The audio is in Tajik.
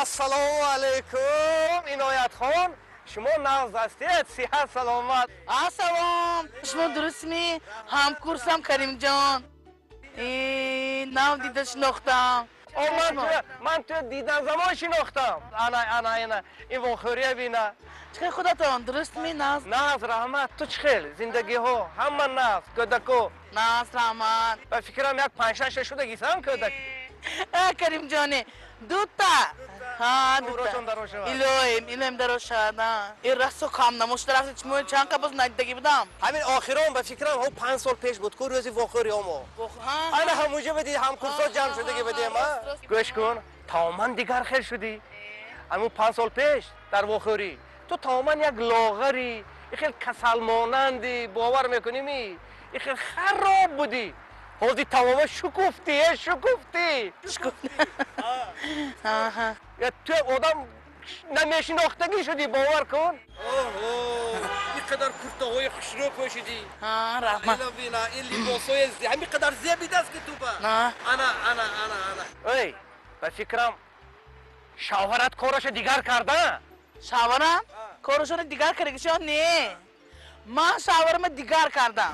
Ассалому алайкум, Иноятхон. Шумо нағз ҳастед, сиҳат саломат. Ассалом, шумо дурустми? Ҳамкурсам Каримҷон. Нав дида шинохтам. Ман ту дидан замон шинохтам. Ана, ана, ана, ин вохӯрия бина. Чӣ хел худатон, дурустми, нағз? Нағз, раҳмат. Ту чӣ хел? Зиндагиҳо ҳама нағз, кӯдако? Нағз, раҳмат. Ба фикрам, як панҷшаш шудагисам кӯдак. Каримҷоне, дута. Умрашон дароз шавад. Илоҳим, илоҳим, дароз шавад. Ин расо кам намошуда рафти, чмо чанд ка боз надидагӣ будам. Ҳамин охирон, ба фикрам, ҳо, 5 сол пеш буд ку, рӯзи вохӯриҳо мо. Ана ҳамунҷо бади ҳамкурсо ҷамъ шудагӣ будем. Гӯш кун, тамоман дигар хел шудӣ. Ҳамун 5 сол пеш дар вохӯрӣ ту тамоман як лоғарӣ, и хел касалмонандӣ, бовар мекунӣ ми, и хел хароб будӣ. Ҳозир тамоман шукуфтӣ, э, шукуфтӣ. Ту одам намешинохтагӣ шудӣ, бовар кун. Ин қадар куртаҳои хушрӯ пӯшидӣ. Раҳмат. Ин либосҳои ҳамин қадар зебидааст, ки туба. Ана, ана, ана, ана, эй, ба фикрам, шавҳарат кораша дигар карда. Шавҳарам корашонро дигар кардагишон не, ман шавҳарама дигар кардам.